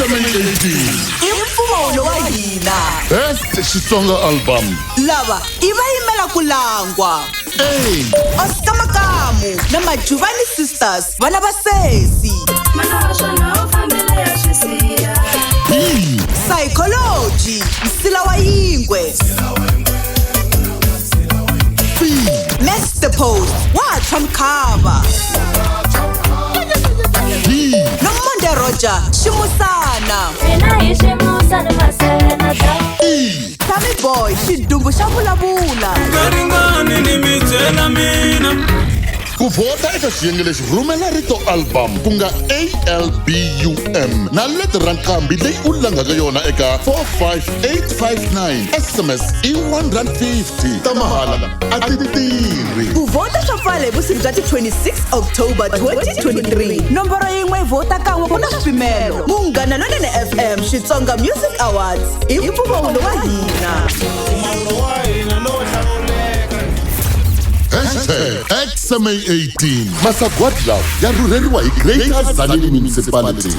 XMA 18. I mpfumawulo wa hina. Best Xitsonga Album. Lava i va yimela ku langwa. A. Oscar Makamu na Majuvani Sisters vana va sesi. B. Psychology nsila wa yingwe. C. Max the Post wa tshwa mkhava. D. Nomonde Roger Ximusana. E. Sammy Boy xidumbu xa vulavula. Garingani ni mi byela mina. Ku vhota eka xiyenge lexi rhumela rito album ku nga ALBUM na leti ra nqambi leyi u langaka yona eka 45859 SMS i R1.50 ta mahala a ti tirhi. Ku vhota swa pfala hi vusiku bya ti 26 October 2023. Nomboro yin'we yi vhota kan'we ku na swipimelo. Munghana Lonene FM Xitsonga Music Awards i mpfumawulo wa hina. Hashtag XMA18 masagwadi lawa ya rhurheriwa hi Greater Tzaneen Municipality.